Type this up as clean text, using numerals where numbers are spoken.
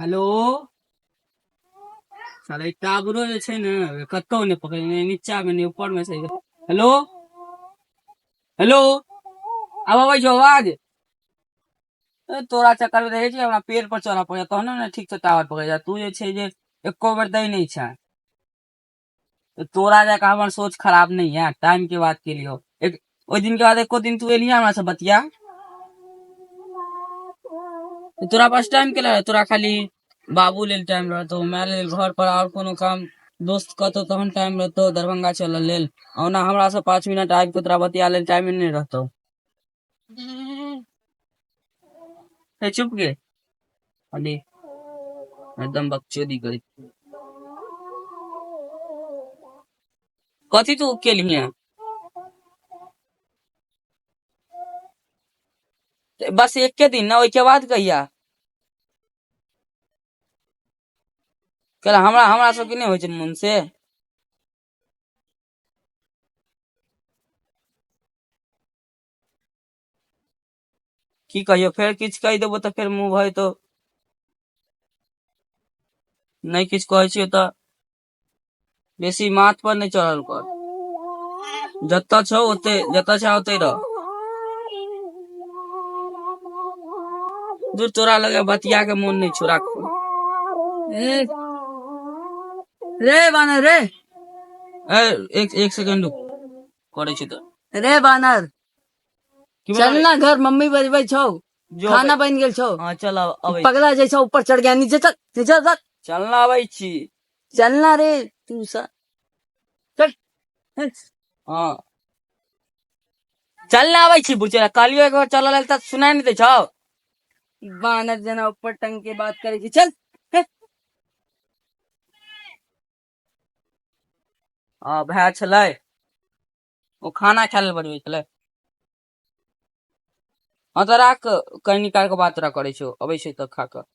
Hello. साला ई टावरो जे छै ने, कतौ नहि पकड़े, नहि नीचा मे, नहि ऊपर मे छै। हेलो, हेलो, आब अबै छौ आवाज? ए, तोरा चक्कर मे रहै छै, हमरा पेड़ पर चढ़ऽ पड़ैया तहने ने ठीक से टावर पकड़ै छै। तू जे छै जे एको बेर दै नहि छै। तऽ तोरा जाके हमर सोच खराब नहीं है। टाइम के बात के लियो, एक ओहि दिन के बाद एको दिन तू एलिहे हमरा से बतिया? तऽ तोरा पास टाइम के रह? तोरा खाली बाबू लेल टाइम रहतौ, माय लेल, घर पर आओर कोनो काम, दोस्त कहतौ तहन टाइम रहतौ दरभंगा चलऽ लेल। आ ओना हमरा से 5 मिनट आबि कऽ तोरा बतिया लेल टाइम नहि रहतौ। हे, चुप गे, खाली एकदम बकचोदी करी। कथी तू केलही? बस एके दिन ने, ओहिके बाद कहिया केला? हमरा हमरा सबके नहि होइ छै मन से। की कहियो, फेर किछु कहि देबो तऽ फेर मुँह भऽ जेतौ। नहि किछु कहै छियै तऽ बेसी माथ पर नहि चढ़ल कर। जतऽ छौ ओते, जतऽ छौ ओते रह। दूर, तोरा लगे बतिया के मोन नहि छौ, राख। ए, रे बानर रे। ए, एक एक सेकंड रुक, करै छी तऽ। रे बानर। की चल भेलै? ना घर, मम्मी बजबै छौ। जो। खाना बनि गेल छौ। हँ, चल अबै। पगला जैसा ऊपर चढ़ गया। नीचे चल, नीचे चल। चल ना, अबै छी। चल ना रे तू सा, चल। हँ, चल ना, अबै छी। बुझे कहलियो एक बार चलऽ लेल तऽ सुनाइ नहि दै छौ। बानर जेना ऊपर टंग के बात करे छी, चल। हँ, भाय छलै, ओ खाना खाय लेल बजबै छलै। हँ तऽ राख, कनि काल के बात तोरा करै छियौ, अबै छै तऽ खा कऽ।